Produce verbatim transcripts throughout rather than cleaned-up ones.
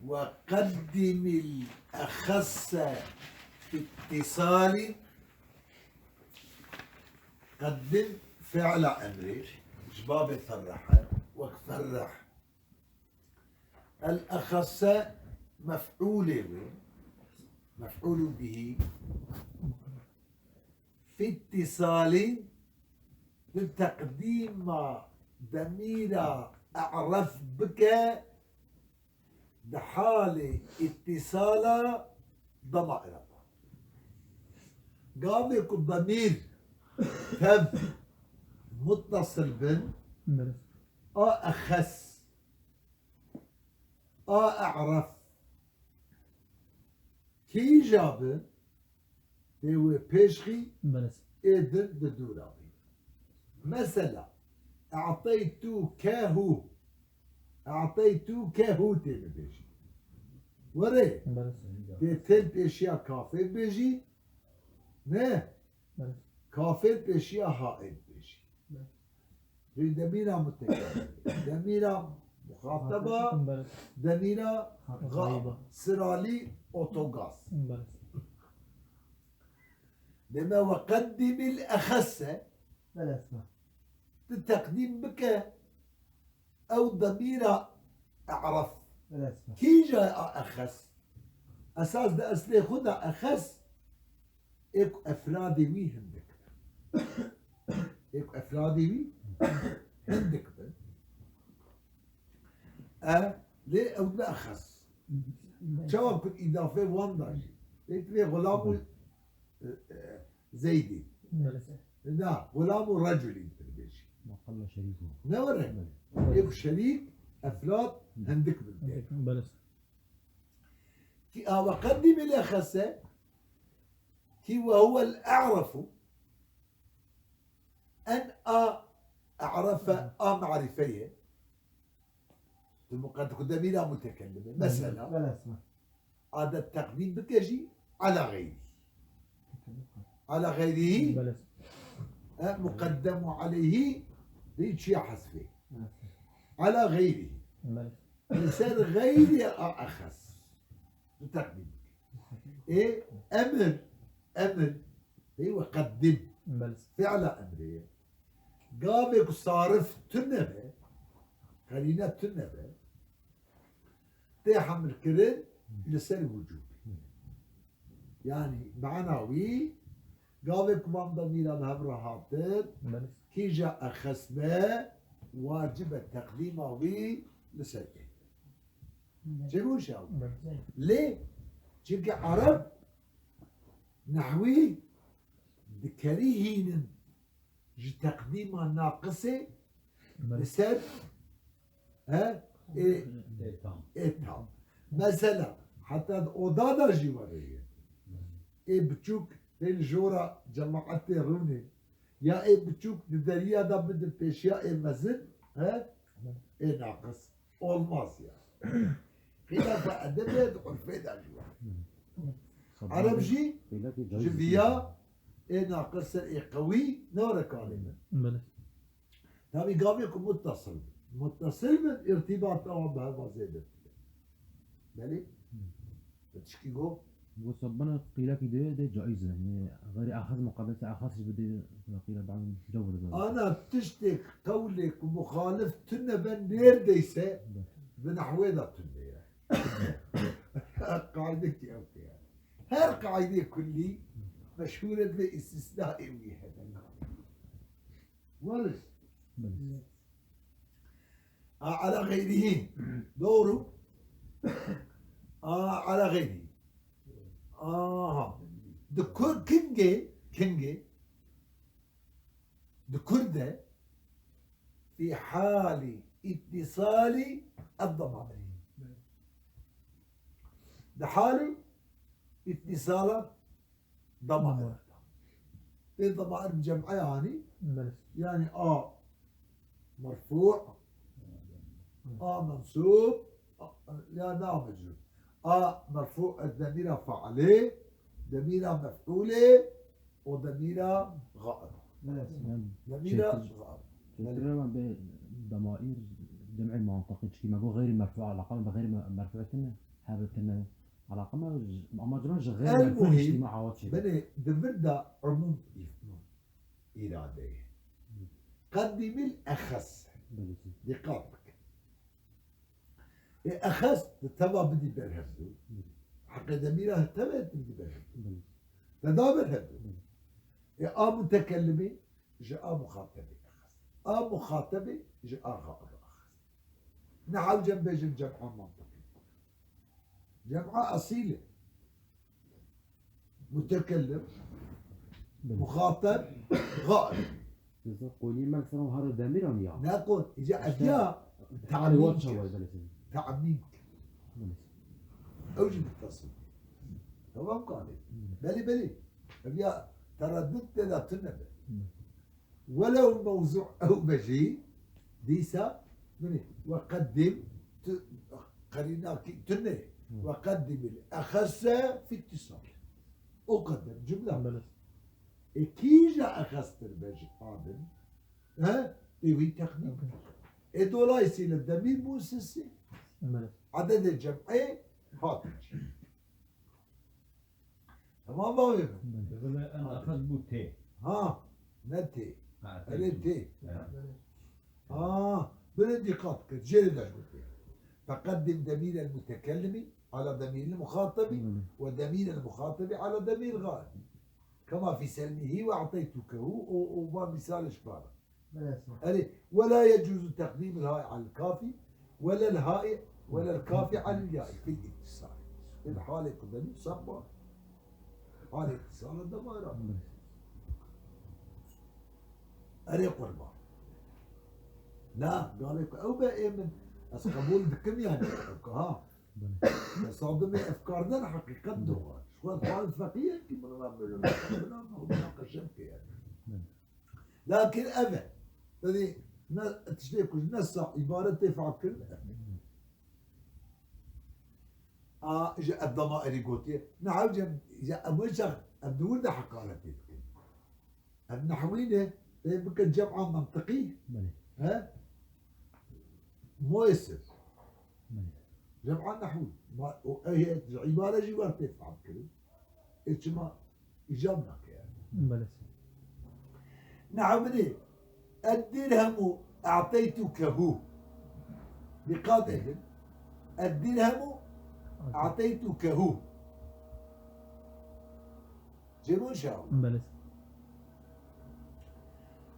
وقدم الأخص في اتصال. قدم فعل أمر، ji babê ferrehe, wek ferreh. الأخص مفعولê wê، مفعول به. في اتصال، di teqdîma demîra e'ref bike, di halê îtîsala demaîra de. Gavê ku demîr tev muttasil bin, Belê. a exes, a e'ref, kîja bin, tê wê pêş xî, Belê. ê din di dûra bî. Mesela, e'teytûkehu. E'teytûkehu tê bibêjî. Were, Belê. tê tê li pêşiya kafê bibêjî. Ne? Belê. Kafê li pêşiya haê bibêjî. Belê. Vê demîra mutekellim. Demîra muxateba, Belê. demîra Xaib. xaib. Siralî otogaz. Belê. Deme ve qeddimil exesse. Belê, esma. Tu teqdîm bike ew demîra e'ref. Belê, esma. Kîja a exes? Esas di eslê xwe de exes ê ku efradê wî hindik bin. Ê ku efradê wî hindik bin. E, lê ew ne exes. Çawa ku îdafê wan da jî. Lê tu vê xulam û, e, e, zeydî. Belê. Na, xulam û reculî tu dibêjî. Maqalla şerîk û. Ne were? Belê. Ê ku şerîk, efrad, hindik bin. Belê. Ki a ve qeddî bile xese, ki ve huwel e'refu, en a e'refe a ma'rife ye. Tu muqed-, ku demîra mutekellim e. Mesela, Belê, esma. adet teqdîm bike jî, ala xeyrî. Ala xeyrî, Belê. e, muqeddemu aleyhî, di çiya hezfê. Ala xeyrî. Belê. Li ser xeyrî a exes. Tu teqdîm bike. Ê, emir, emir, ê, ve qeddim. Belê. Fi'la emrê ye. Gavê ku sarif tune be, qerîne tune be, tê hemlkirin li ser wicûbê. Yanî, mana wî, gavê ku van demîra li hev re hatin, Belê. kîja exes be, wacib e teqdîma wî li ser ê. Çêbû şaw. Belê. Lê, çimkî ereb nehwî dikerîhînin ji teqdîma naqisê Belê. li ser, he, ê, Ê tam. ê tam. Mesela, heta di oda da jî were ye. Ê biçûk tê li jora cemaetê rûnê. Ya ê biçûk di deriya da bidin pêşiya ê mezin, he? Ê naqis. Olmaz ya. Xilafa edebê di urfê de jî var. Ereb jî ji viya ê naqis ser ê qewî ne were karê min. Belê. Tabî gavê ku muttasil bin. Muttasil bin, irtîbata wan bi heva zêde dibe. Belê? Tişkî got. Wisa bana qîlekî dê, dê caiz e. Yanî xeyrî axaz muqabilete axaz jî bidê, qîla ba'd cevr de. Ana tiştê qewlê ku muxalif tune be nêrdeyse, Be. bi nehwê de tune ye. Qaydekî ew tê ye. Her qaydê kullî meşhûr e, vê îstisna ê wî hebe. Were. Belê. A, ala xeyrihî. Doğru. A, ala xeyrihî. Aha. Di kur kingê, kingê. Di kur de fi hali ittisali ed-damair. Di hali ittisala damair. Tê damair bi cem'e yanî. Belê. Yanî a merfû, a mensûb, a, ya na mecrûr. A merfû, demîra failê, demîra mef'ûlê û demîra xaib. Belê. Demîra Çetin. xaib. Çetin ama be damair Cem'ê mantiqî çikî me got xeyrî merfû eleqa me bi xeyrî me-, merfû tine, hebe tine eleqa me, ama cema ji xeyrî merfû Elmuhîm, niştî me awa çêke. Binê di vir de umûm îradeyê. Qedîmîl exes. Belê. Dîqat bike. Ê exes di teva bidî ber hevdû. Heqê demîra teve bidî ber hevdû. Te da ber hevdû. Ê a mutekellimî ji a muxatebê exes. A muxatebê ji a xaibê exes. Niha cem bêjin cem'a mantiqî. Cem'a esîl e. Mutekellim, Belê. Muxateb, xaib. Mesela qolî me mesela her demîran ya. Ne qol, îca İşte, ediya, hali tamîm wat kir. Çaway belê. Tamîm kir. Belê. Ew jî muttasil. Tamam kalê. Belê, belê. Ev ya tereddüt tê de tune be. Welew mewzû ew be jî, dîsa, binê, we qeddim, tu, qerînakî tune, Hı. we qeddimil exese fî îttisal. O qeder, cumle. Belê. Ê kîja exestir be ji a din? He? Ê wî teqdîm. Hı. Ê dolayısıyla demîr musisi, Belê. Ededê cem'ê hatici. Tamam bavê min. Belê. Dibêje en exes bû tê. Ha, ne tê. Ha, tê Erê bû. Tê. Ya. Ha, binê dîqat bike. Jê re de ji bo tê. Feqeddim demîrel mutekellimi ala demîril muxatebi Hı. ve demîrel muxatebi ala demîril xaib. Kema fî selmihi ve ateytukehu, o, o va mîsalê ji para. Belê. Erê, ve la yecuzu teqdîmul ha'i alel kafî, ve lel ha'i, ve lel kafî alel ya'i fil îttisal. Fil halê ku demîr seba, halê îttisala demara. Erê qurban. Na, galê ku ew be ê min, ez qebûl dikim yani, ew ka ha. Belê. Tesadumê efkardan heqîqet doxan. Ji xwe xwarin feqî ye ki min ra bêjin, min ra bêjin, min ra qeşem ke yani. Belê. Lakin ev e. Tedî ne tiştê ku ji nesa îbaretê fehm kirin ev e. A, ji ev dema erî gotiye. Ne hewce, ya ev wê çax, ev di wir de heqaretê dikin. Ev nehwî ne, tê bikin cem'a mantiqî. Belê. He? Muesir. Belê. Cem'a nehwî. Ma, o, e, ji îbare jî wer tê fehm kirin. Ê çima îcab nake yani. Belê. Nehwî ne. Ed dirhemu a'teytukehu. Dîqat edin. Ed dirhemu a'teytukehu. Cêbûn şaw. Belê.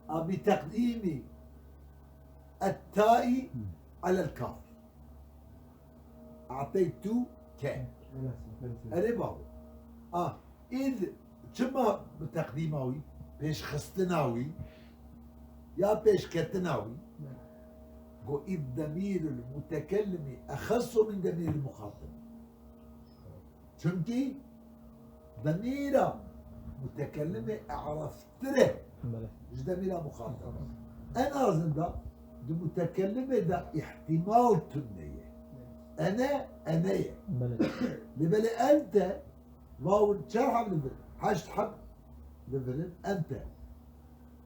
A bi teqdîmî et-ta'i Hı. alel kaf. A'teytu ke. Belê. Erê babo. A, id çima bi teqdîma wî, pêşxistina wî, ya pêşketina wî, Belê. Go id demîrul mutekellimi exessu min demîril muxatab. Çimkî demîra mutekellimê e'reftir e Belê. Ji demîra muxatab. En azından di mutekellimê de îhtimal tune ye. Ene, ene ye. Belê. Lê belê ente, vawin çar heb li vir, heşt heb li vir in, ente.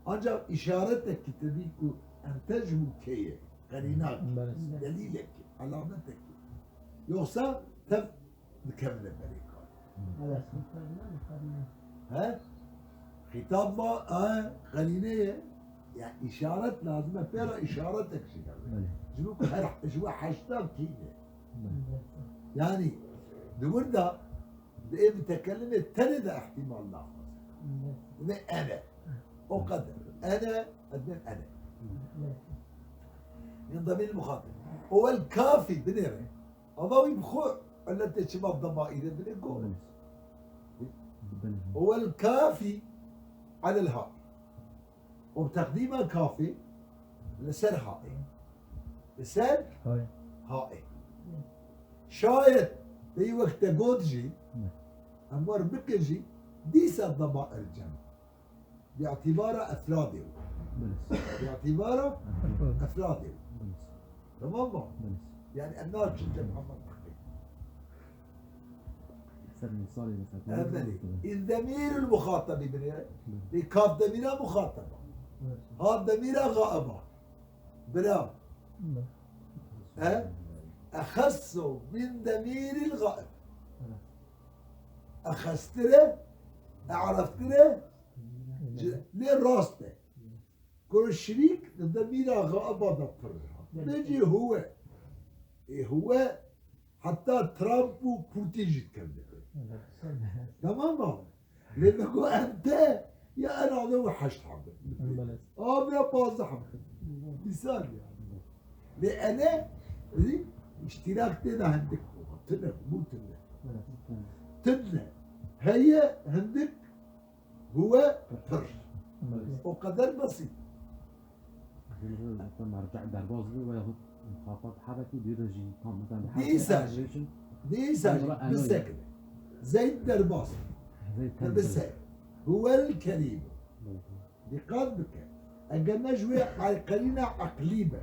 Ancak îşaretekî tevî ku ente ji bo kê ye, qerînak, Belê. Delîlekî, alametekî. Yoksa tev dikevine berê kar. Belê. He? Xîtab ma, he, qerîne ye. Ya îşaret lazim e, pêra îşaretek jî hebe. Belê. Ji bo ku her, ji we heşta kî ne. Belê. Yani, di wir de, di ê mutekellimê tenê de îhtimal naxwaze. Belê. Ve ene. O qeder. Ene, ez bên ene. Belê. Min demîr muxatab. O el kafî binêre. Ama wî bi xwe illetê çima demaîre binê got. Belê. Belê. Huwel kafî alel haî. O teqdîma kafî li ser haî. Li ser Haî. Haî. Şayet pey wexte got jî, Belê. Em wer bikin jî, dîsa demaîr cem. Bi îtibara efradê û. Belê. Bi îtibara Efrad. efradê û. Belê. Tamam mı? Belê. Yani em naçin cem Muhammed Bakî. Ser misalê mesela. Belê. Îz demîrul muxatabi bire. Belê. Lê kaf demîra muxataba. Belê. Ha demîra xaiba. Bira. Belê. E, exessu min demîril gaib. Exestir e, e'reftir e, lê rast e. Kuro şirîk di demîra gaiba de pir e. Bêjî huwe. Ê huwe heta Trump û Putin jî dikevne pê. Tamam mı? Lê me got em te ya en azê û heşt hebe. Belê. Abi ya pazdeh hebe. Misal ya. Lê ene, îştirak tê de hindik bû. Tune, bû tune. Tune. Heye hindik huwe pir. Belê. O kadar basit. Merca derbas bû ve yahut muxatab hebekî dû de jî tam bizan. Dîsa jî, dîsa jî bisekine. Zeyd derbas. Zeyd derbas. Bise. Huwel kerîm. Dîqat bike. Eger ne ji wê ay-, qerîna eqlî be.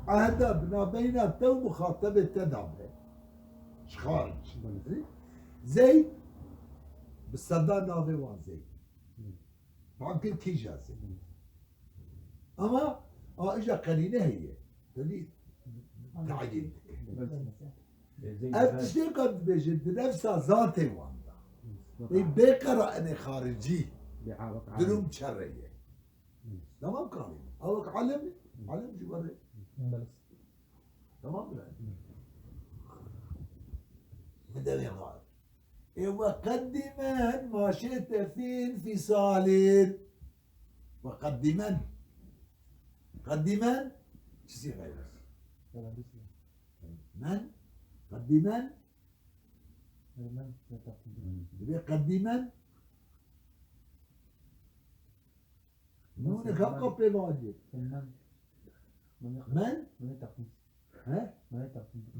Ehda binabeyna te û muxatebê te de be. Ji xaric. Zeyd bi seda navê wan Zeyd. Bankê kîja Zeyd. Ama a îja qerîne heye. Tenî tayîn dike. Ev tiştê ka dibêje di nefsa zatê wan de. Ê bê qera enê xaricî. Durum çerre ye. Tamam kalî. Awek alem, alem ji were. Tamam mı? Bi devê xwe. Ê we qedîmen ma şi'te fî infisalin. We qedîmen. Qedîmen çi sîxe ye? Men qedîmen. Divê qedîmen. Nûnek hevka pê ve hatiye. Men? Men? He?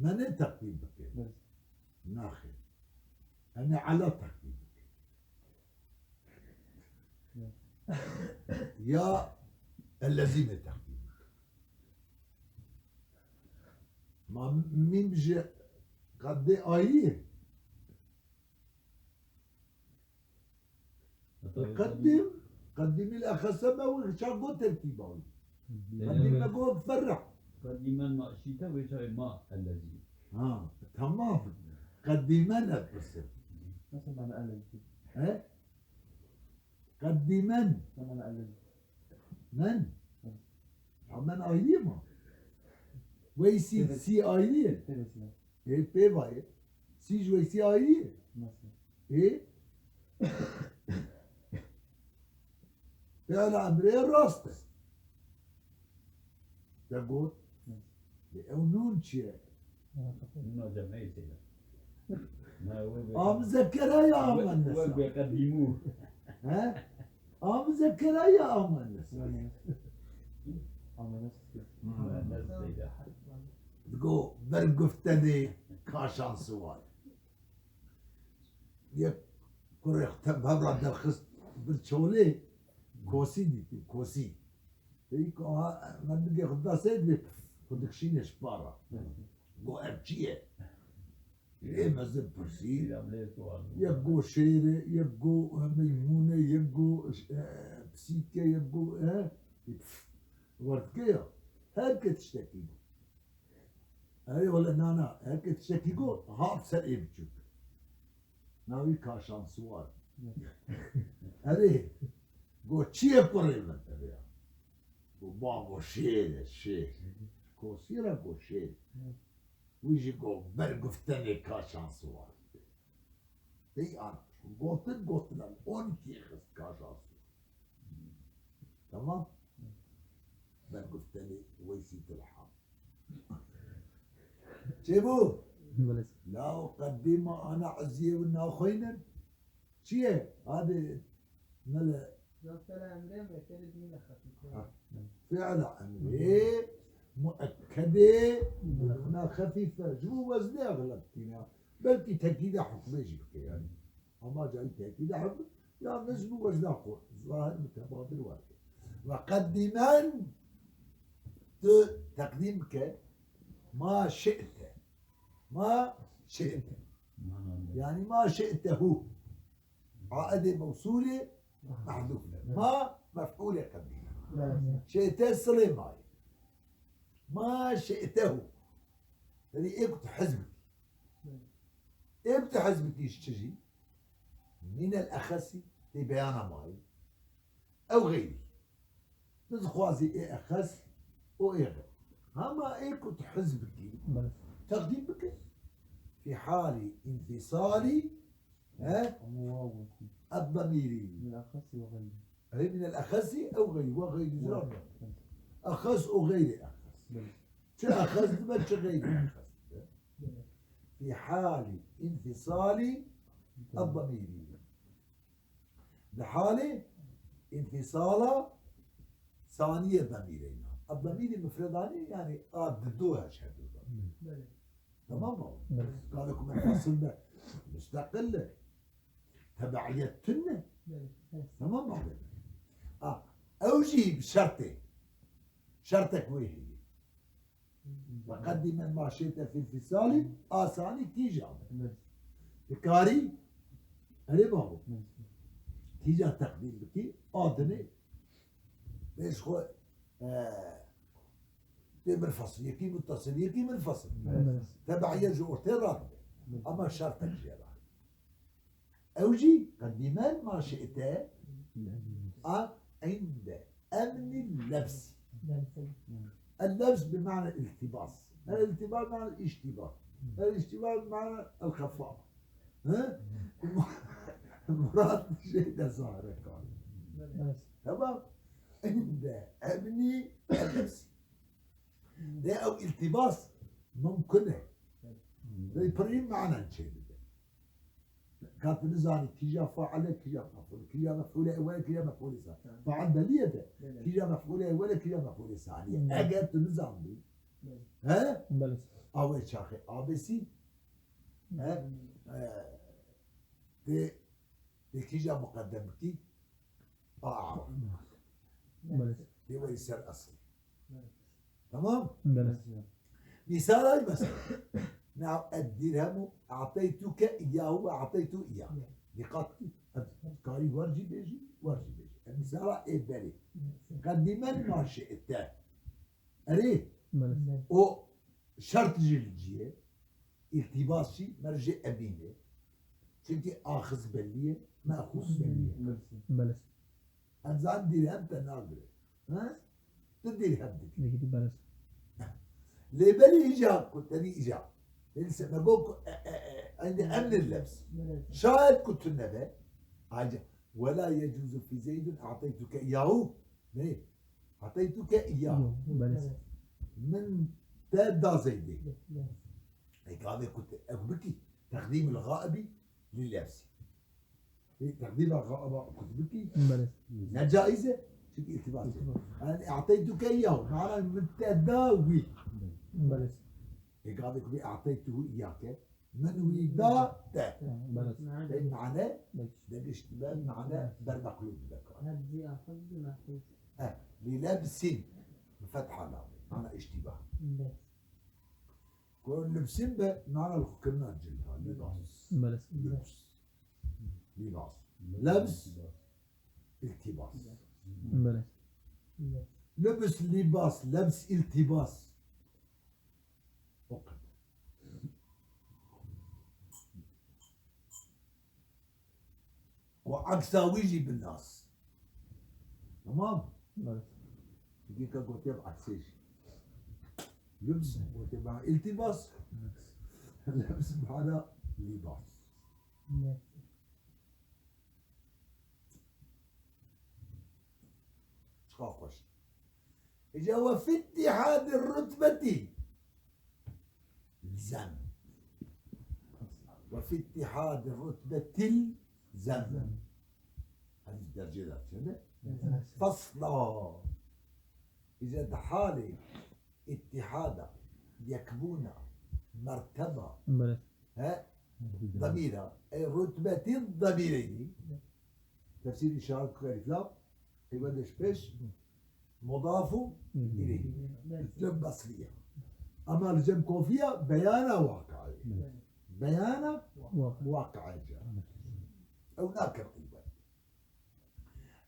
Menê teqdîm bike. Naxê. Em ê ela teqdîm bike. Ya ellezî me teqdîm bike. Ma mîm ji qedê ayî ye. Qedîm, qedîmî li exese me wê çax got tertîba wî. Qedîm me got ferre. Qedîmen ma şîte wê çaxê ma ellezî. Ha, tamam. Qedîmen ez pirsim. Nasıl mana ellezî? He? Qedîmen. Ne mana ellezî? Men? Hı. Ha, men ayrıyım mı? Weysî, evet. Sî ayrı ye. Evet, evet. E, pê vayê. Sî ji Weysî ayrı ye. Nasıl? E? Fi'la emrê rast e. Te got. Lê ew nûn çi ye? Nûna cem'ê sêne. Na, we be-, a muzekera ya we-, amuennesa? We be qedîmû. He? A muzekera ya amuennesa? Amuennesa. Muennes sêne. Digo berguftenê kaşan siwar. Yek kurê xwe te bevra derxist bir çolê, kosî dîtî, kosî. Peyî ku aha, mendikê xwe da sê dibê, xwe dikişînê ji para. Go ev çi ye? Ê mezin pirsî. Yek go şêr e, yek go, e, meymûn e, yek go, e, pisîk e, yek go, e, pf, wertike ya. Her ke tiştekî go. Erê wele na na, her ke tiştekî go, hat ser ê biçûk. Navî kaşan siwar. Erê, go çi ye kurê me te ya? Go bavo şêr e, şêr. Kosî re go şêr. Wî jî go berguftenê kaşan siwar. Pey an, gotin, gotin em on kî xist kaşan siwar. Tamam? Berguftenê Weysî Tilhan. Çêbû? Belê. Law qedîma ana eziyê wî naxweynin. Çi ye? Hadi, mele. Fi'la emrê muekkedê wina xefîfe. Ji bo weznê exleb tîne. Belkî tekîde hukmê jî bike yani. Ama cayî tekîde hukm, yalnız ji bo wezna xwe. Zahir mutebadir were. Ve qedîmen tu teqdîm bike. Ma şi'te. Ma şi'te. Yani ma şi'tehu. Aidê mewsûlê mehdûf e. Ma mef'ûlê qedîm. Şi'te silê ma ye. Ma şi'tehu. Tenê ê ku tu hez bikî. Ê ku tu hez bikî ji çi jî? Mînel exesî tê beyana mayî. Ew xeyrî. Tu dixwazî ê exes û ê xeyr. Hema ê ku tu hez bikî. Belê. Teqdîm bike. Fî halî înfîsalî, he? Ama waw wekî. Ed demîrî. Min exesî we xeyrî. Hey, min el exesî ew xeyrî, we xeyrî zira. Belê. Exes û xeyrî exes. Belê. Çi exes dibe, çi xeyrî exes dibe. Belê. Fî halî înfîsalî ed demîrî. Di halê înfîsala saniyê demîrê ne. Ed demîrî mufredanî, yanî a di do her şey do. Belê. Tamam mı? Belê. Gavê ku menfasil be, müstakil e. Tebeiyet tune. Belê. Tamam mı? A, ew jî bi şertê. Şertek wê heye. Ve qedîmen ma şi'te fî înfîsalî, asanî kîja be. Belê. Dikarî, erê babo. Belê. Kîja teqdîm bikî, a dinê. Bêj xwe, e, tê munfasil, yekî muttasil, yekî munfasil. Belê. Tebeiyet ji ortê radibe. Belê. Ama şertek jê radibe. Ew jî qedîmen ma şi'te a inde emnî lefzî. El lefz bi mana iltibas. El iltibas mana iştibah. El iştibah mana el xefa. He? Murat şey de zahre kar. Tamam. Inde emnî el lefzî. Lê ew îltîbas mumkin e. Lê pirî manen çêdibe. Ka tu nizanî kîja fail e, kîja mefûl, kîja mefûlê ewel e, kîja mefûlê sanî. Fail belî ye de. Belê. Kîja mefûlê ewel e, kîja mefûlê sanî ye. Belê. Eger tu nizanbî, belê, he? Belê. Awê çaxê abesî, he? Belê. E, tê, tê kîja muqeddem bikî, a, a. Belê. Tê werî ser esil. Belê. Tamam? Belê. Mîsala mesela. Nav ed dirhemu a'teytuke iyyahu ve a'teytu iyyake. Dîqat kî. Karî wer jî bêjî, wer jî bêjî. Em mîsala ê berê. Qedîmen ma şi'te. Erê. Belê. O şert jî li cî ye. Îltîbas jî mercê emîn e. Çunkî axiz bellî ye, mexûz bellî ye. Belê. Em zanin dîrhem te nagire. Ha? Tu dîrhem dikî. Dikî, belê. Lê belê îca ku tenî îca. Lê se me got ku, e, e, e, ende emnî lefz. Belê. Şayet ku tu nebe, ayrıca, "Ve la yecuzu fî Zeydun a'teytuke iyyahu." Ne? A'teytuke iyyahu. Belê. Min te da Zeydê. Belê. Ê gavê ku tu ew bikî, teqdîmul gaibi lil lefzî. Ê, teqdîma gaiba ku tu bikî, belê, ne caiz e, çünkü iltibas e. İltibas. Yani, a'teytuke iyyahu, mana min te da wî. Belê. Ê gavê ku bê a'teytuhu iyyake, min wî da te. Belê. Ê mane, belê, degişt be, mane bermeqlûb dibe. Hep zî axiz bi meqlûb. E, li lebsin, bi fetha nabê. Mana iştibah. Belê. Ku lebsin be, mana li xwe kirina cil ha, libas. Belê. Lubs. Libas. Lebs. İltibas. Belê. Lubs, libas, lebs, iltibas. O kadar. Ku eksa wî jî bi nas. Tamam? Evet. Dîka gotiye bi eksê jî. Lubs, gotiye bana iltibas. Evet. Lubs bana libas. Evet. Çiqa xweş. Îca we fi ittihadi rutbetî lzem. We fi ittihadi rutbetil zem. Hadi dercê de çende? Fasla. Îca di halê ittihada, yekbûna, merteba, he? Demîra. Ey rutbeti demîreynî. Tefsîr îşaret ku elif lam, ey wendeş pêş, mudafu ileyh. Cem basriye. Ama li cem kofiya beyana waqi'ê. Beyana waqi'ê cem. Ew nakin qîmet.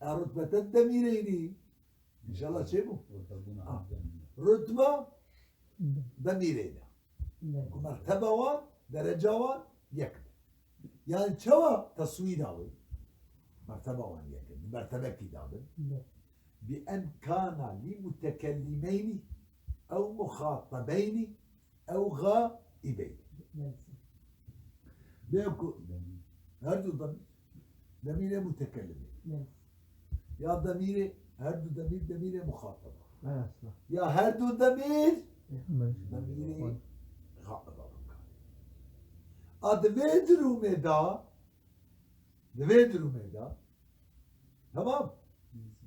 E, rutbete demîreynî. İnşallah çê bû? Ha. Rutba demîreyne. Ku merteba wan, dereca wan yek be. Yani çawa teswîra wê? Merteba wan yek e. Di mertebekî de bin. Bi en kana li mutekellimeynî ew muxatebeynî ew ğaibeynî. Bê ku her du demîr, demîrê mutekellimê. Ya demîrê, her du demîr, demîrê muxateba. Ya her du demîr, demîrê xateba bikarê. A di vê durumê de, di vê durumê de, tamam,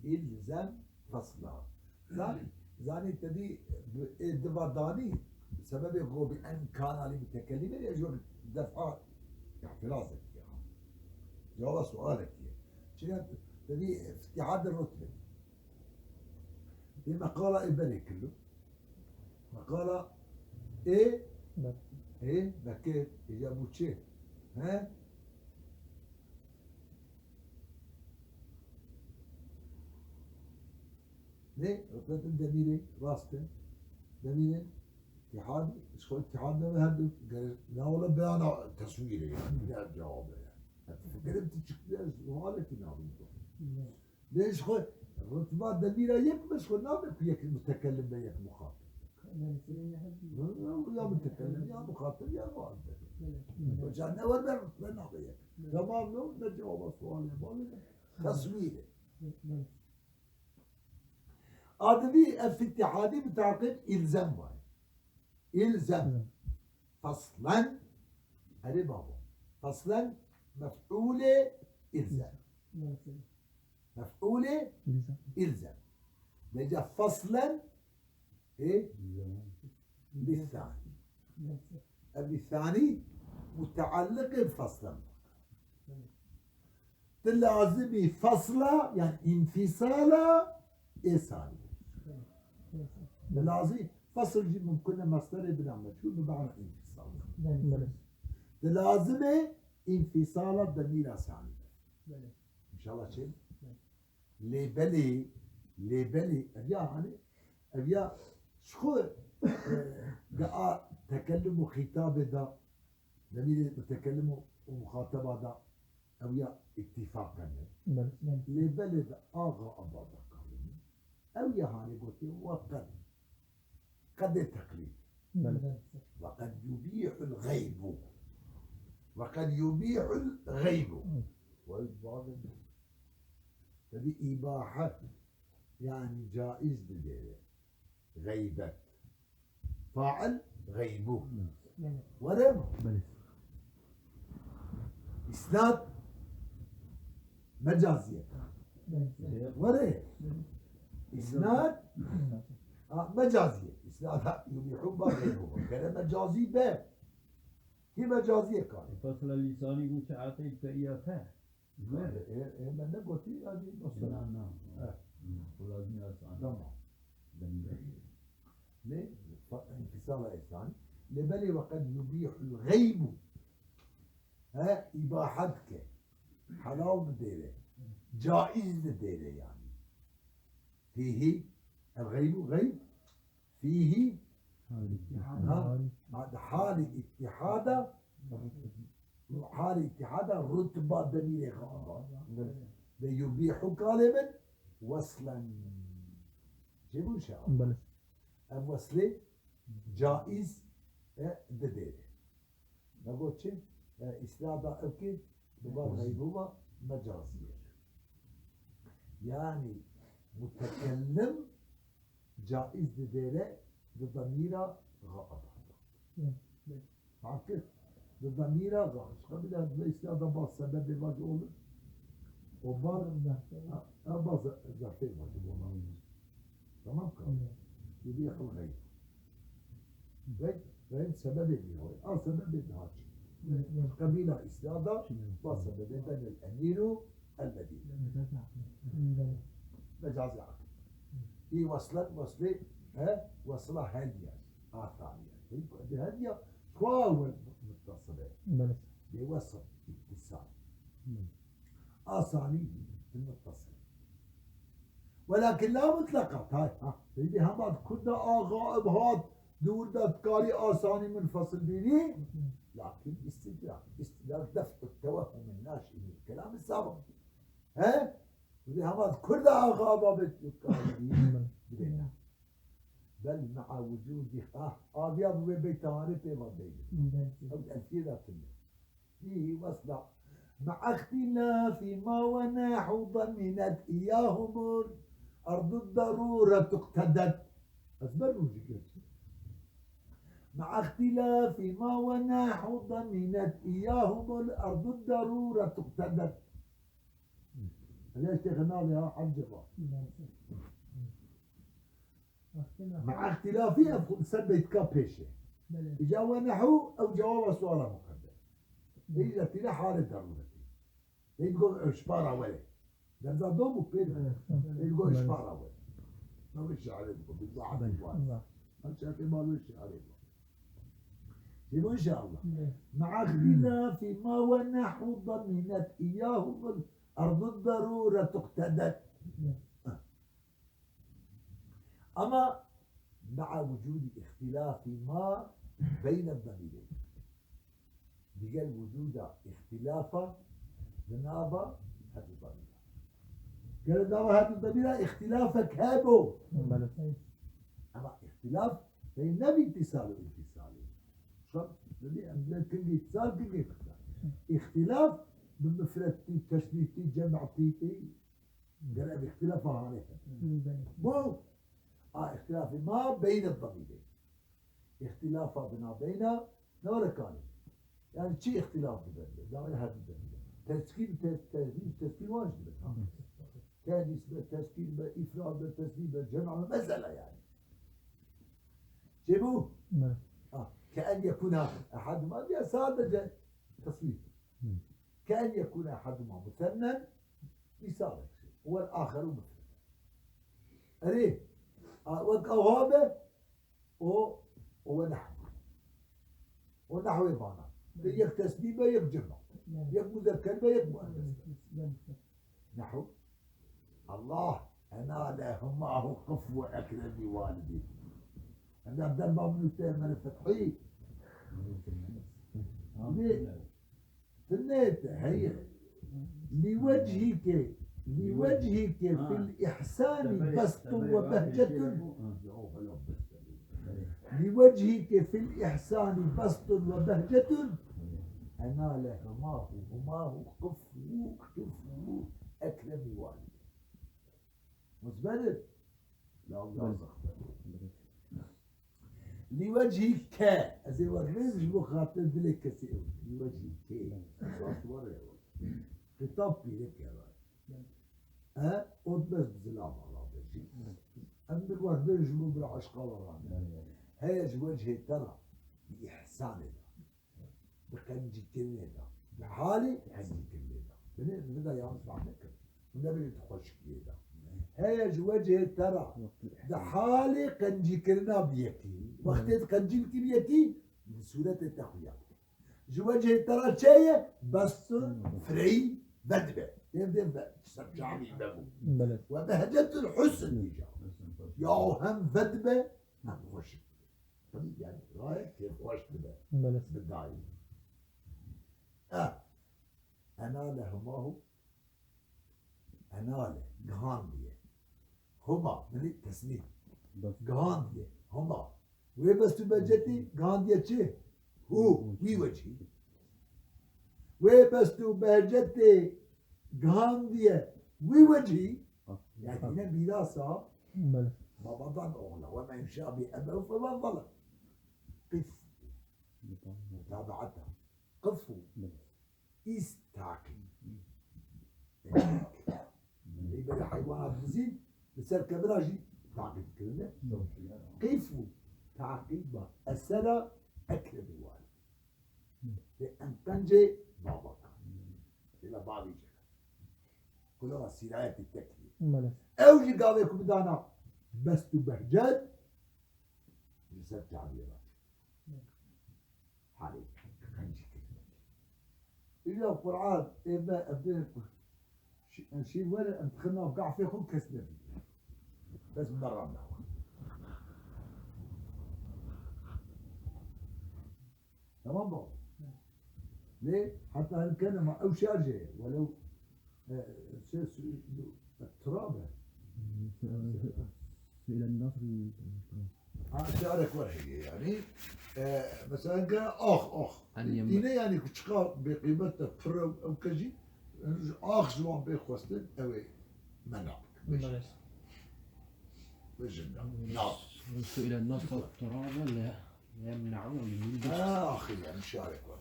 îlzem fasla. Zanî, zanî te dî, ê diva danî, sebebê ku bi en kana li mutekellimê, ya ji defa îtirazekî ye. Cewaba sualekî ye. Çiya te dî îtîhad rutbe. Ê meqala ê berê kilo. Meqala ê, ê, vekir, ê ya bû çi? He? Ne? Rutbetin demîrê, rast e. Demîrê îtîhadî, ji xwe îtîhad nebe her du. Gere-, ne ola beyana teswîrê yani. Ne cevabı yani. Fikirim tu çıktı, sualekî nabî. Lê ji xwe rutba demîra yek be, ji xwe nabe ku yek mutekellim be, yek muxatib. Ya mutekellim, ya muxatib, ya muxatib. Ca ne wer be rutbe nabe yek. Tamam, ne, ne cevaba sualê balê ne. Teswîrê. A di vî ev îtîhadî bi taqîb îlzem var. Îlzem. Faslen, erê babo. Faslen mef'ûlê îlzem. Mef'ûlê îlzem. Vêca faslen, ê, lî thanî. Ev lî thanî mutealliqê bi faslen. Tu lazimî fasla, yani înfîsala ê sanî. Tu lazî, fasl jî mumkin e mesderê bina meçhûl bi mana înfîsal. Belê. Tu lazimê înfîsala demîra sanî be. Belê. Înşallah çê? Belê. Lê belê, lê belê, ev ya hani, ev ya ji xwe, e, di a tekellum û xîtabê de, demîrê mutekellim û, û muxateba de, ew ya îtîfaqen e. Belê. Lê belê di a ğaiba de kalin. Ew ya hanê gotê, we qed, qedê teqlîd. Belê. Ve qed yubîhul ğeybu. Ve qed yubîhul ğeybu. Hı. Ve bazı, tabi îbahe, yani caiz didêre. Ğeybet. Fail ğeybu. Belê. Were mi? Belê. Îsnad mecaziye. Belê. Were. Îsnad, ha, mecaziye. Îsnad, ha, yubîhu ba ğeybu. Gere mecazî be. Kî mecaziye kar? Fasla lîsanî û çi eqîd te iya te? Ê, ê, ê, me negotî, yanî, mesela. Na, na. He. Lazim ya sana. Tamam. Lê, fa-, infisala ê sanî. Lê belê ve qed yubîhul ğeybu. He, îbahe dike. Helal didêre. Caiz didêre yanî. Fîhî, el ğeybu, ğeyb. Fîhî, ha, ha, di halê îtîhada, halê îtîhada rutba demîrê xwe ava. Ve yubîhu kalê min weslen. Çêbû şa? Belê. Ev weslê caiz e didêre. Me got çi? E, îsnada ev kê? Bi van ğeybû ve mecazî ye. Yanî mutekellim caiz didêre di demîra ğaiba. Hı. Hakik. Di demîra ğaiba. Kabile bi îsnada ba sebebê vacî olur. O ba, ha, ha, ba ze-, zerfê vacî olur. Tamam ka? Hı. Yubîhul ğeyb. Ve, ve sebebê diyor. A sebebê daha çi? Hı. Kabila îsnada ba sebebê benel emîru el medîne. Hı. Mecazî akil. Hı. Î weslen, weslê, he, wesla hediye. A thaniye. Hediye, hediye, xwa wel muttasile. Belê. Bê wesl, ittisal. Hı. A sanî muttasil. Welakin la mutlaka, tay, ha. Peyvê hema di kunda a ğaib hat, Di wir de dikarî asanî munfasil bînî, lakin îstîdrak. Îstîdrak def'u tewehhum naşî min kelam sabiq. He? Wî hema di kur de axa babet dikarî bînî. Bel ma'a wucûdî, ah, aviya bi wê beyta hanê pê va deyne. Ew elfiyê de tune. Fîhî wesla. Ma'a ihtilâfî ma we nehû demînet îyâhumul ardu derûretu iqtedet. Ez ber rû jî geçim. Ma'a ihtilâfî ma we nehû demînet îyâhumul ardu derûretu iqtedet. Hele işte kanal ya, hemce va. Ma'a ihtilâfî ev ser beytka pêşê. Belê. Îca we nehû ew cewaba suala muqedder. Belê. Îca tîne halê derûretî. Ê digo ew ji para we ye. Derza do bû pê de. Evet. Ê digo ji para we ye. Ne wê şiirê digo, bi zahmet var. Allah. Ev şiirê mal wê şiirê var. Digo inşallah. Evet. Ma'a ihtilâfî ma we nehû demînet îyâhumul ardu derûretu iqtedet. Evet. Ama ma'a wucûdî ihtilâfî ma beyne demîrê. Digel wucûda îxtîlafa di nava her du demîra. Gere nava her du demîra îxtîlafek hebo. Belê. Ama îxtîlaf pey nebî îtîsal û înfîsalê. Şan, dibî em bile kingî îtîsal, kingî înfîsal. Îxtîlaf bi mifrettî, tesnîtî, cem'tî, gere ev îxtîlafa hanê hebe. Belê. Bu, a îxtîlafê ma beyne demîrê. Îxtîlafa binabeyna ne were kanî. Yani çi îxtîlaf dibe? Dawê her dibe. Teskîn, te-, tehnîs, teskîn wan jî dibe. Tehnîs be, teskîn be, îfrad be, tesnî be, cema be, mesela yani. Çi bû? Evet. Ha, ke en yekuna ehaduma diye sadece tasvir. Hı. Ke en yekuna ehaduma musennen, misalek. Vel aheru mufreden. Erê, a, wek ew habe, O, o we nehw. O nehwê vana. Yek tesnî be, yek cem. Yek muzekker be, yek muennes be. Nehw. Allah, ena le humahu qif ve ekremî walidî. Em de derba min û te mere fethî. Amîn. Tinê te heye. Lî wechîke, lî wechîke fil îhsanî bestun ve behcetun. Lî wechîke fil îhsanî bestun ve behcetun. Ena le humahu, humahu, qifû, qifû, ekremî walidî. Musbedir. La Allah zahmet. Lî wechî ke. Ez ê we rêz ji bo xatir dilê kesî ew. Lî wechî ke. Esas were ew. Xîtab pîrek e. E, ot bes bi zilam ala be jî. Em bi we rêz ji bo bira eşqa we rane. Heye ji wechê te re. Bi îhsanê de. Bi qencîkirinê de. Di halê qencîkirinê de. Binê, min de yanlış fehme kir. Min nebêje di xweşikiyê de. Heye ji wechê te re di halê qencîkirina bi yekî. Wextê diqencî bikî bi yekî, bi sûretê te xuya bike. Ji wechê te re çi ye? Bestun fireyî vedibe. Dêv dêv ve, serçavî vebû. Belê. Ve behcetul husn dîja. Ya hem vedibe, hem xweşik. Tabii yani gayet kêfxweş dibe. Belê. Bi dayî. E, enale humahu. Enale, gihandiye. Huma, yani tesnî. Gihandiye, huma. Wê bestû behcetî, gihandiye çi? Hu, wî wechî. Wê bestû behcetê, gihandiye, wî wechî. Yani yine mirasa. Belê. Babadan oğla. Ve men şabi ebehu fe men zalem. Qif. Mutabaata. Qif. Belê. Îst taqîb. Belê. Belê heywanat dizîn li ser kevira jî taqîb kirine. Qif û taqîba esera ekremî walidî. Lê em qencê babakan. Lê bavê jê. Kulava sîrayetî tekî. Belê. Ew jî gavê ku bidana best û behcet ji ser çaviyê re. Halê qencî kirine. Îja Qur'an ê me em dê ku şî-, em şî were em dixin nav gafê xwe kes nebîne. Bes me randa. Lê heta hin kene ma ew şarjê ye. Welew, e, şey, su-, turabe. Su'ile nasr. Ha, şarek var heye yani. E, mesela hin kene ax, ax. Hani yem- Yine yani ku çiqa bêqîmet de pir ew, ew kejî, ax ji wan bê xwestin, ew ê mena bike. Maalesef. Vejin da. Na. Su'ile nasr turabe le. Yemne'u, yemne'u. Ha, axî, yani şarek var.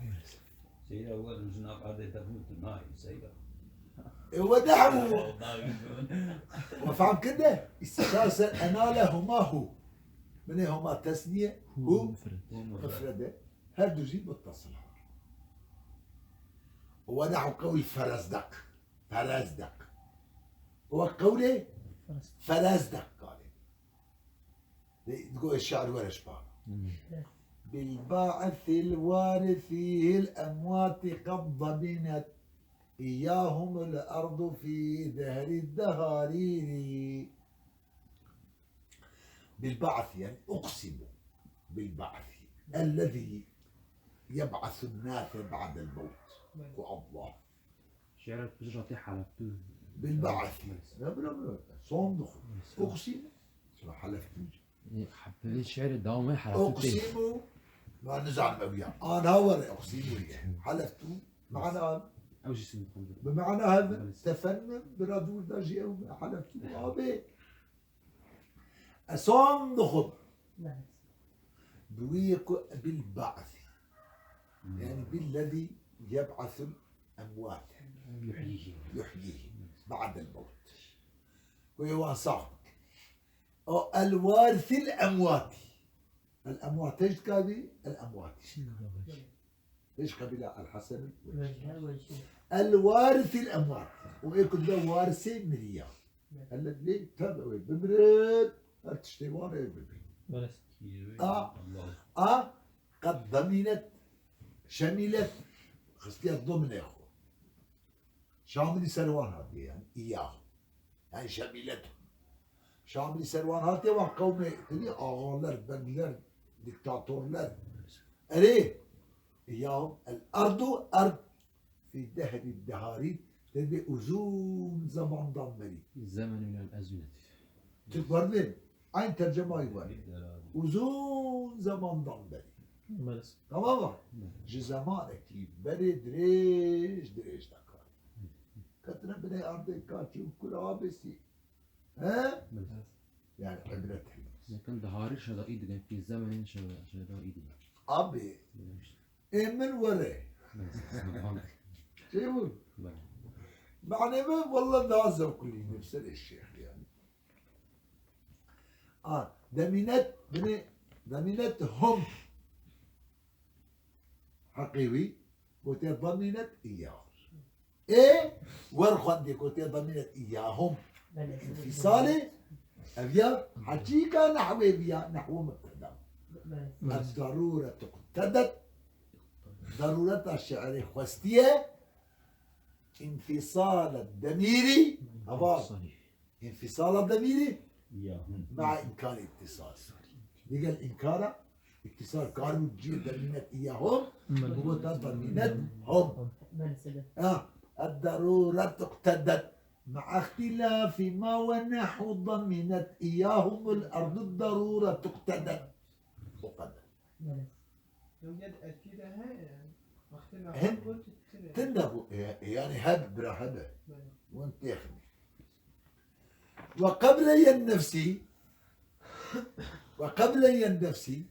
Seyda, we jina qadê te bû tu nayî, Seyda. E, we dehbû. We fehm kir de? Esasen enale huma hu. Binê huma tesniye, hu mufred. Hu mufred. Mufred e. Her du jî muttasil. We nehwu qewil ferezdek. Ferezdek. We qewlê ferezdek kalê. Digo şair were ji pala. بالبعث الوارث الأموات قد ضمنت إياهم الأرض في دهر الدهارير. بالبعث، يعني أقسم بالبعث الذي يبعث الناس بعد الموت. Ku Allah. Şi'ra tu ji hatî helebtû. Bilba'sî. Ne bira bira. Son dixwe. Uqsîm. Şi'ra helebtû. Pevê şi'rê dawamê helebtû tê. Uqsîmu. Ma nizanim ew ya. Ana were uqsîmu ye. Helebtû. Mana. Ew jî sin dixwim. Bi mana hev. Belê. Tefennum. Bira dûr da jî ew helebtû. Abi. Esan dixwim. Belê. Bi wî yê ku bil ba'sî. Hmm. Yani billezî yeb'asul emwat. Yuhyihim. Yuhyihim. Ba'del mewt. Ku yê wan sax bike. O el warisil emwatî. El emwat tişt kabî, el emwatî. Hiç qebîla El Hesen. El warisil emwat. O ê ku dibe warisê miriya. El lê tabi wê bimirin, her tiştê wan ê bibî. Belê. A, a, qed demînet, şemîlet, xistiye domine xwe. Şamilî ser wan hatiye yani, iya. Yani şemîlet. Şamilî ser wan hatiye wan qewmê, tevî ağalar, begler, diktatorlar. Erê, ya el ardu ard fi dehri deharî, te dê uzun zamandan berî. Zemen minel ezmineti. Türk var değil. Aynı tercümayı var. Uzun zamandan beri. Belê. Tamam mı? Belê. Ji zemanekî berê dirêj, dirêj dakar. Ketine binê ardê kaçî û kura abesî. He? Belê. Yani ibret heye. Yakın daharî şeda îdî, pî zemenên şeda, şeda îdî. Abi, ê min were. Belê. Şey bu. Belê. Mane min wallah daha zevkli nefser eşek yani. A, demînet, binê, demînet hum. Heqê wî, gotiye demînet îyahum. Ê, wer xwendê, gotiye demînet îyahum. Belê. Înfîsalê, ev ya, heqîqa nehwê viya, nehwu mubteda. Belê. Ed-darûre tuqtedet. Darûreta şi'rê xwestiye, înfîsal demîrî, hava. Înfîsala demîrî, ya, hı, mea îmkanê îtîsal. Digel îmkana îtîsal karibû cihê demînet îyahum, belê, bû gotan demînet hum. Belê, sebeb. Ha, ed-darûret iqtedet. Mea îxtîlafî ma we nehwu demînet îyahumul ardu darûret iqtedet. O qeder. Belê. Ew yek erkî de heye. Wextê me Hem got, tune. Tinde bû, e, e, yani heb, bira hebe. Belê. Wan têxinî. Ve qeble yen nefsî, ve qeble yen nefsî,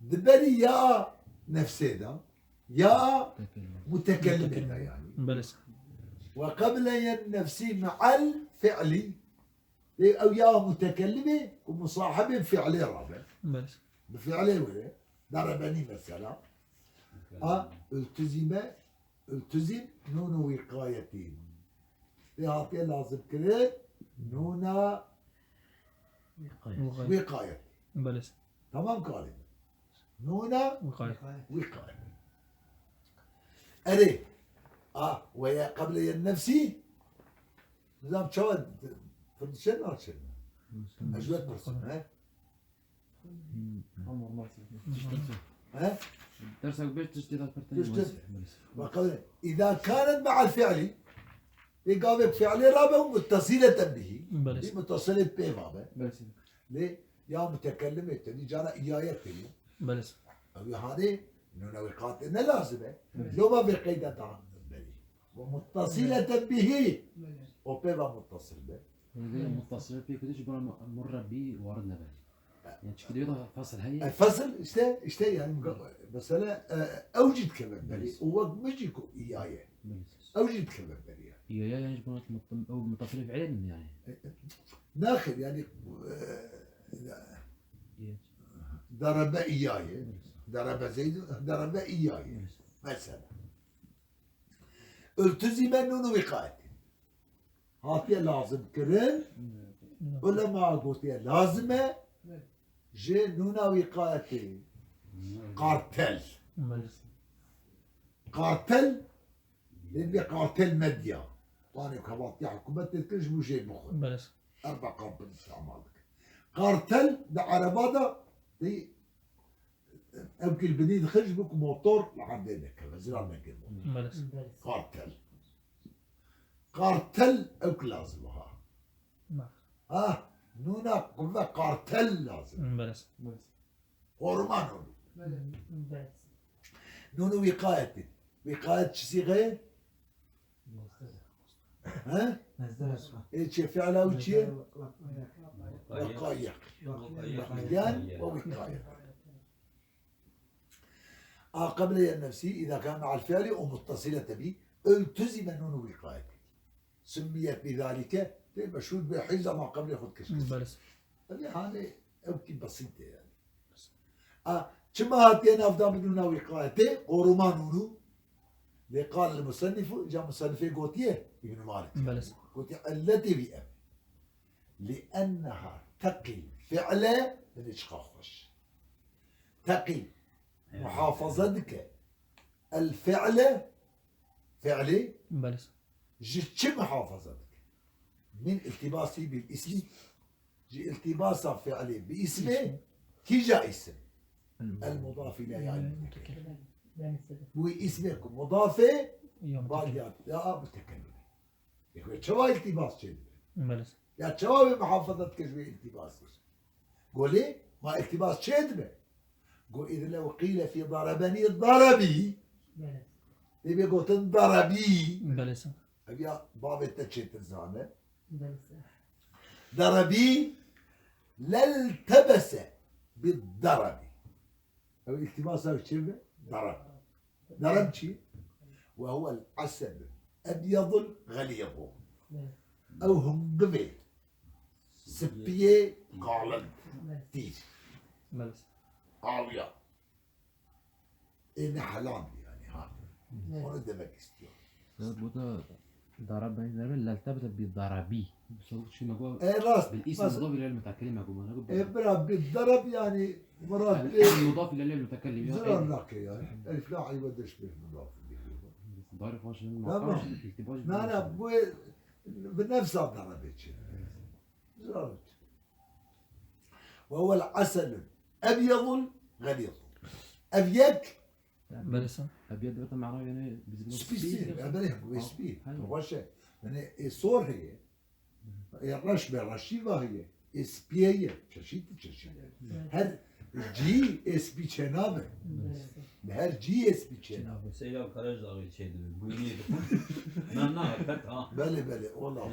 di berî ya nefsê de, ya mutekellimê de yani. Belê. Ve qeble yen nefsî me'el fi'lî, Lê ew ya mutekellimê ku musahibê fi'lê rabe. Belê. Bi fi'lê were. Derebenî mesela. A, iltizîme, iltizîm nûnu wîqayetî. Lê hatiye lazim kirin nûna wîqayet. Wîqayet. Belê. Tamam kalê. Nûna wîqayet. Wîqayet. Erê. A, ve ye qeble yen nefsî. Nizam çawa firdiçe naçe? Ez ji we pirsim, he? Ama normal. He? Dersek beş tiştê de pirtir. Tiştê. Belê. Bakalım. إذا كانت مع الفعل. Ê gavê fiilê rabe û متصلة به. Belê. Ê muttasilê pê vabe. Belê. Lê ya mutekellimê te dî cana îyaye tê. Belê. Ew hanê nûna wîqayetê ne lazim e. Belê. Loma vê qeyda da berî. ومتصلة به. Belê. O pê va muttasil be. Belê. Muttasil pê kudî ji bira mu-, murre bî warid nebe. Yani çünkü diyor da fasıl heye. E, fasıl işte, işte yani mesela, e, ew jî dikeve berî. Belê. O wek min jî ku îyaye. Belê. Ew jî dikeve berî yani. İyaya yani ji bira mut-, ew muttasil fiilê yani. E, e, naxir yani, e, İyi. Darebe îyaye. Belê. Darebe Zeyd, darebe îyaye. Belê. Mesela. التزم نون وقاية. Hatiye lazim kirin. Ulema gotiye lazim e ji nûna wîqayetê. Kartel. Belê. Kartel, lê vê kartel medya. Wanê kevatiya hikûmetê dikir ji bo jê bixwin. Belê. Erba kartel îstîmal dikir. Kartel di ereba de, di Ew kil binî dixin ji bo ku motor li erdê nekeve, ziran nekeve. Belê. Kartel. Kartel ew ki lazim ha. Belê. Ha, nûna quve kartel lazim. Belê. Horman onu. Belê. Nûnû wîqayetî. Wîqayet çi sîxe ye? He? Mezder esma. Ê çi fiila û çi ye? Wekayeq. Wekayeq. Yan o wekayeq. A qeble yen nefsî, îza kan me'al fi'li û muttasile tebî, iltuzime nûnû wîqayetî. Summiyet bî zalike, tê meşhûr bê hîza ma qeblê xwe dikir. Belê. Evê hanê ew kî besît e yani. A, çima hatiye navdan bi nûna wîqayetê, qoruma nûnû? Lê qal el musennifu, ca musennifê gotiye, Îbn Malik. Belê. Gotiye, illetê wî ev. Li'enneha teqî fi'le, binê çiqa xweş. Teqî, muhafaza dike. El fi'le, fi'lê, Belê. Ji çi muhafaza dike? Min iltibasî bil ismi, ji iltibasa fi'lê bi ismê, kîja isim? El mudaf îleyh, yani mutekellim. Bu ismê ku mudafê, ya mutekellim. Ya mutekellim. Yek çawa iltibas çêdibe? Belê. Ya çawa wê muhafaza dike ji wê iltibasê? Golê ma iltibas çêdibe. Go, إذ لو قيل في ضربني ضربي. Belê. Dê bê gotin darabî. Belê. Ev ya bavê te çêtir zane. Belê. Darabî leltebese bid darabi. Ev iltibasa ew çi be? Darab. Darab çi? Ve huvel aselul ebyadul galizu. Ew hungivê spiyê kalin, tîr. Belê. Awiya. Ê ne helal yani ha. Onu demek istiyor. Ya bu da Darab ben nerve leltebete bi darabi. Soru çi me go. E, rast. Bil ism mudaf ile mutekellim me go. E, bira, bi darab yani, Murat, e, mudaf ile mutekellim. Zirar nake yani. Elif la ayva deş bir mudaf. Darif hoş. Tamam. Na, na, bu bi nefsa darabe çi. Zirar. Ve huvel aselul ebyadul galizu. Ev yek Belê. Ebyad dibete mana yani bizim spî, spî, spî, ya belê, bu spî. Hayır. Baş e. Yani e, sor heye. E, reş be, reşî va heye. E, spî heye. Çeşit çeşit. Her cî e spî çênabe. Belê. Her cî e spî çênabe. Seyda Karacaoğlu çêdibe. Bu niye? Na, na, ket ha. Belê, belê, ola.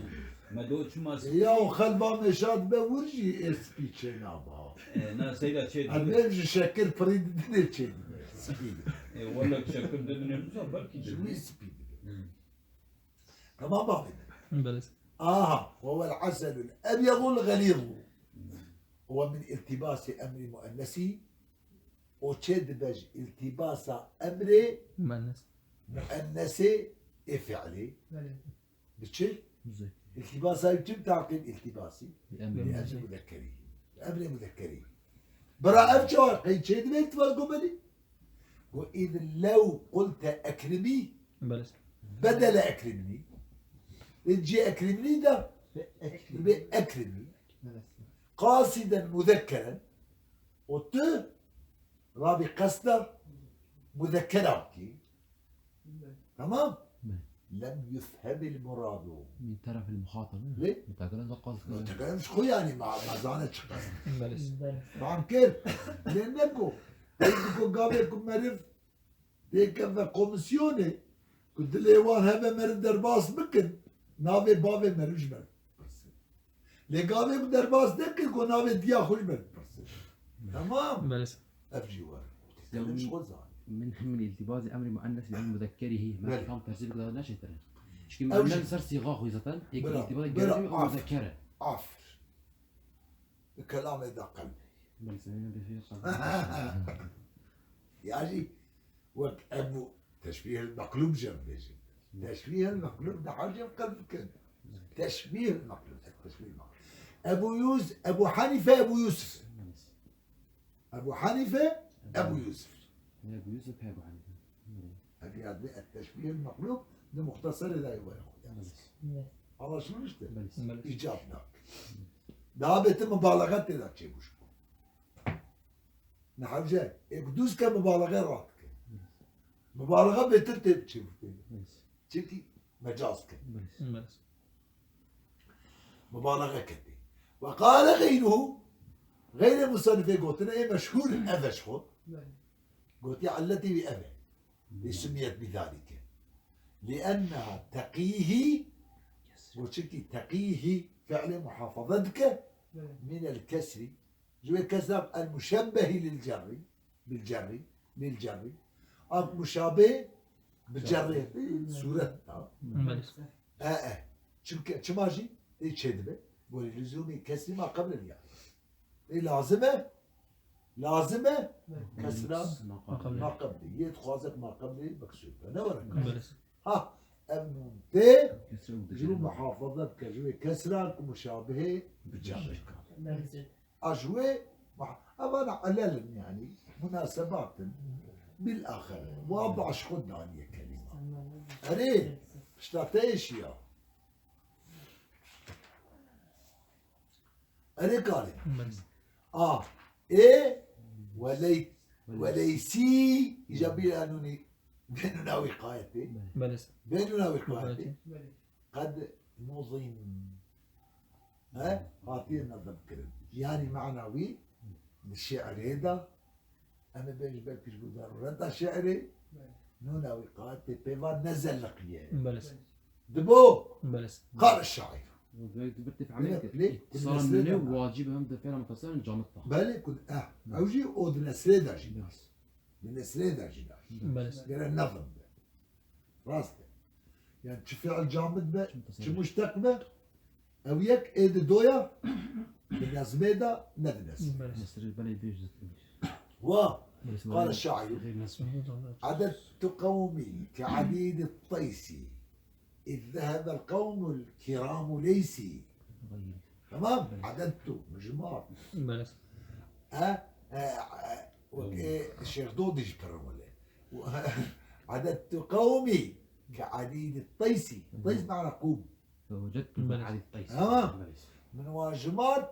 Me do çima. E, ya o xelba meşat be vur jî e spî çênabe. E, na, seyda çêdibe. Em ev ji şekir pirî didinê çêdibe. Spî. E, wala şekir didinê, belki. Ji wî spî dibe. Hı. Tamam bavê me. Belê. Aha, ve huvel aselul ebyadul galizu. Ve min iltibasi emri muennesî. O çê dibe ji iltibasa emrê Muennes. Muennesê ê fiilî. Belê. Bi çi? Muzekker. İltibasa çi? Takîb iltibasî. Bi emrê. Bi emrê muzekkerî. Bi emrê muzekkerî. Bira ev çawa qey çê dibe iltibas go belê? Go, إذ لو قلت أكرمي. Belê. Bedele ekrimni. Cî ekrimni de. Ekrimni. Bi ekrimni. Belê. Qasiden muzekkeren. O tu Rabî qesda muzekkera bikî. Tamam? Min. Lem yufhemil muradu. Min terefil muhatab. Lê? Mutakelen de qas Mutekelem ji xwe yanî ma, ma zane çi qest. Belê. Fam kir? Lê ne ku. Ê ku gavê ku meriv dêkeve komisyonê ku dilê wan hebe meriv derbas bikin, navê bavê meriv ji meriv pirsin. Lê gavê ku derbas nekin ku navê diya xwe ji meriv pirsin. Tamam? Belê. Ev jî were. Mutekelem ji xwe zanî. Min hemil îltîbazî emrî muennes bi emrî muzekkerihi. Belê. Mer tam tersî bikda neşêtirin. Çikî Ew muennes jî- ser sîxa xwe zaten. Êk Bira, îltîbazî bira, gerî af. Muzekker e. Af. Bi kelamê de qelbê. Belê, sen bir şey yapalım. Ya jî wek ebu teşbîhil meqlûb jî em bêjin. Teşbîhil meqlûb de hacim qelb bikin. Teşbîhil meqlûb. Teşbîhil meqlûb. Ebu Yus, Ebu Hanife, Ebu Yusuf. Ebu Hanife, Ebu Yusuf. Ebu Yusuf, Ebu Hanife. Ev ya de teşbîhil meqlûb de muxteserê de were xwe. Anlaşılmıştır. Belê. Belê. İcab nak. Daha betir mübalağa tê de çêbûş bû. Nehewce, ê ku dûz ke mübalağa rat ke. Mübalağa betir tê çêbû tê. Çünkü mecaz ke. Belê. Belê. Mübalağa ketê. Ve qale gayruhu, gayrê musannifê gotine, ê meşhur ev e ji xwe. Gotiye illeti wî ev e. Lê sumiyet bi zalike. Lienneha teqîhi, got çikî teqîhi fiilê muhafaza dike, min el kesri. Ji wê kesra el muşebbehi lil cerri, bil cerri, lil cerri. Ev muşabeh bi cerri, suret da. Belê. E, e. Çimkî, çima jî, ê çêdibe. Gorî lüzumî kesrî ma qeblin ya. Ê lazim e, lazim e, kesra Maqeblin. ma qeblî. Yê dixwazek ma qeblî, meksûd be. Ne were? Belê. Ha, ev nûn tê, ji bo muhafaza dike, ji wê kesra ku muşabihê bi cerrê ka. A ji wê, muha-, evana elel in yani, munasebat in. Bil axire. Wada ji xwe daniye kelîma. Erê, pişta te êşiya. Erê karê. Belê. A, ê, weley, weleysî, îca bîra nûnî, bê nûna wîqayetê. Belê. Bê nûna wîqayetê. Belê. Qed nuzim. He? Hatiye nezim kirin. Yani mana wî, di şiirê de, em ê bêjin belkî ji bo darûreta şiirê, nûna wîqayetê pê va nezeliqiye. Belê. Dibo, Belê. qal şair. Belê, tu bir tefe'l Belê, kir. belê, Îtisal belê. Mine wacib hem de fi'l mutasarrif camit da. Belê ku, eh, ew jî o di nesrê de jî nas. Di nesrê de jî nas. Belê. Gere nezim be. Rast e. Yani çi fiil camid be, çi muşteq be, ew yek ê di doya, di nezmê de, ne di nezmê. Belê. Nesir belê bêj. Wa, Belê, qala belê. şair. Xeyr nesir. عددت قومي كعديد الطيس إذ ذهب القوم الكرام ليسي. Tamam? عددت, mijmar. Belê. Ha? E, e, wek ê Şêx Dodî jî pir wele. عددت قومي كعديد الطيس. Tays mana qûm. Fewecedtu Belê. Ali Tays. Tamam. Belê. Min wan jimart,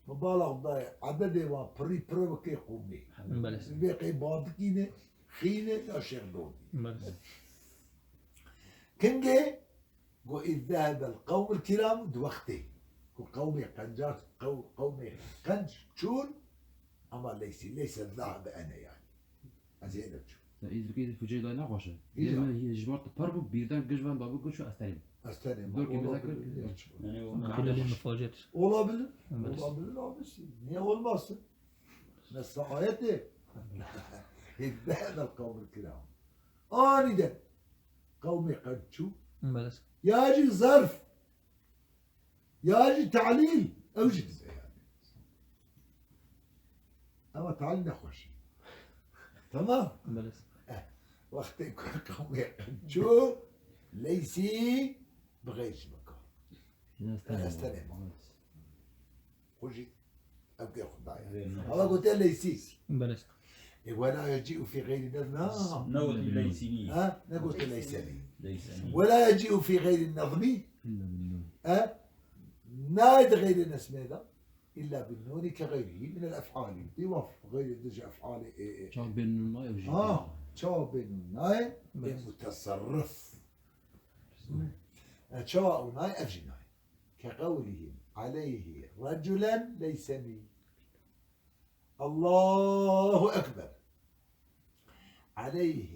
min bala xwe dayê. Ededê wan pirî pir wekê qûmê. Belê. Vê qey badikî ne, xîne ya Şêx Dodî. Belê. Kingê, got, إذ ذهب القوم الكرام, di wextê ku qewmê qencar, qew-, qewmê qenc çûn, ama leysî, leyse zahebe ene yani. Ez ê neçûm. Te îzrikê fucê dayê nexweşe. Îza. Yê min hî jimart pir bû, birden giş van babî giş û ez terîm. Ez tenê. Dor ki Olabilir, mesela olabilir. kir. Xilelî mifacet. Olabilir. Belê. Olabilir abisi. Niye olmasın? Mesela ayet e. إذ ذهب القوم الكرام. Aniden. Qewmê qenc çû. Belê. Ya jî zerf. Ya jî talîl. Ew jî dibe yani. Ama talîl nexweş e. Tamam. Belê. Wextê ku qewmê qenc çû, leysî bi xeyr ji min kar. Ez tenê mam. Xwe jî ew kê xwe daye. Ama gote leysî. Belê. E, ولا يجيء في غير نظمي. Ha? Ne wekî leysînî. Ha? Ne gote leyseni. Leysînî. ولا يجيء في غير النظم. Ha? Nayê di xeyrê nesmê de. إلا بالنون كغيره من الأفعال. Di waf xeyrê di ji ef'alê ê, ê. Çawa bênûn nayê ev jî. Ha, çawa bênûn nayê, ê Bes. muteserrif. E, çawa ew nayê, ev jî nayê. كقولهم عليه رجلا ليسني. الله أكبر. عليه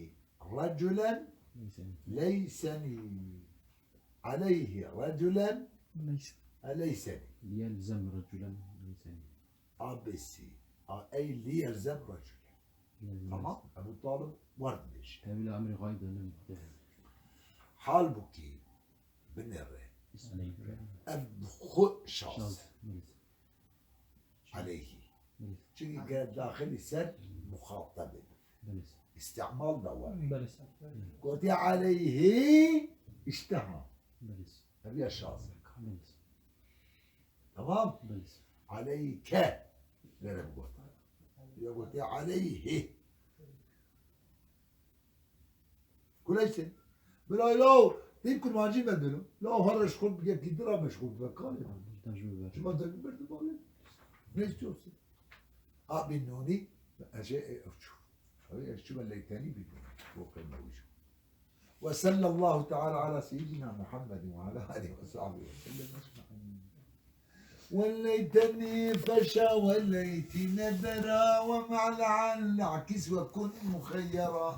رجلا Neyse. ليسني. عليه رجلا Neyse. ليسني. يلزم رجلا ليسني. A B C. A, ey li yelzem racule. يلزم. Tamam. Ebu Talib werdbêje. Tevîla emrê xayî dene muhtemel. Halbukî binêre. İsmail. Ev bi xwe şaz. Şaz. Belê. Aleyhi. Belê. Çünkü gel daxilî ser muxatab e. Belê. İstimal da var. Belê. Gotiye aleyhi işte ha. Belê. Ev ya şaz. Belê. Tamam. Belê. Aleyke. Nereye bu gotiye? Ya gotiye aleyhi. Kuleysin. Bilay law. Deyip kurmancı ben dedim. Law her iş kul bir yekî dira meşgul be. Kale. Tecrübe. Şuma da bir de bari. Ne istiyorsun? A bin nuni. Şey, e, şuma leyteni bir. Bu kelime ucu. وصلى الله تعالى على سيدنا محمد وعلى آله وصحبه وسلم أجمعين. وليتني فشا وليتي ندرا ومع العن العكس وكن مخيرا.